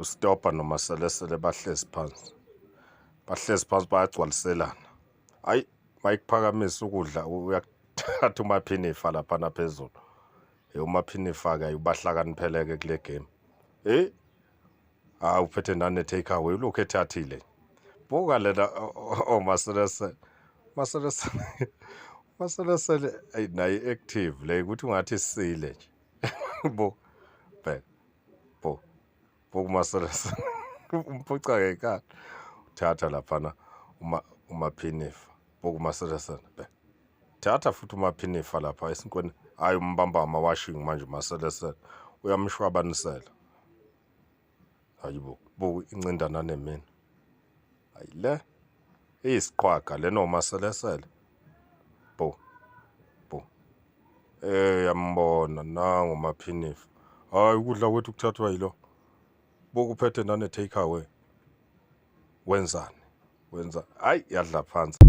Ustopa noMaselesele bahlezi phansi. Bahlezi phansi bayagcwaliselana. Hayi, mayikuphakamisa ukudla uyakuthatha uMaphinifa laphana phezulu. Hey, uMaphinifa-ke ubahlakanipheleke kule game. Hey, hayi uphethe nane take away ulokhu ethathile. Buka lena oMaselesele. Maselesele. Maselesele ayi naye active le ukuthi ungathi sile nje. Bo. Bheka. Bo. Bo kuMaselesele. Umphuca ngenkani. Uthatha laphana uma uMaphinifa. Bo kuMaselesele. Bheka. Thatha futhi uMaphinifa lapha esinkweni. Hayi umbamba amawashing manje uMaselesele. Uyamshwabanisela. Hayibo, buku incindana nemini. Hayi le iyisiqhwaga lena uMaselesele. Bo. Bo. Eh yambona nangu uMaphinifa. Hayi ukudla kwethu kuthathwa yilo. Bokuphethe nane take away. Wenzani? Wenza hayi yadla phansi.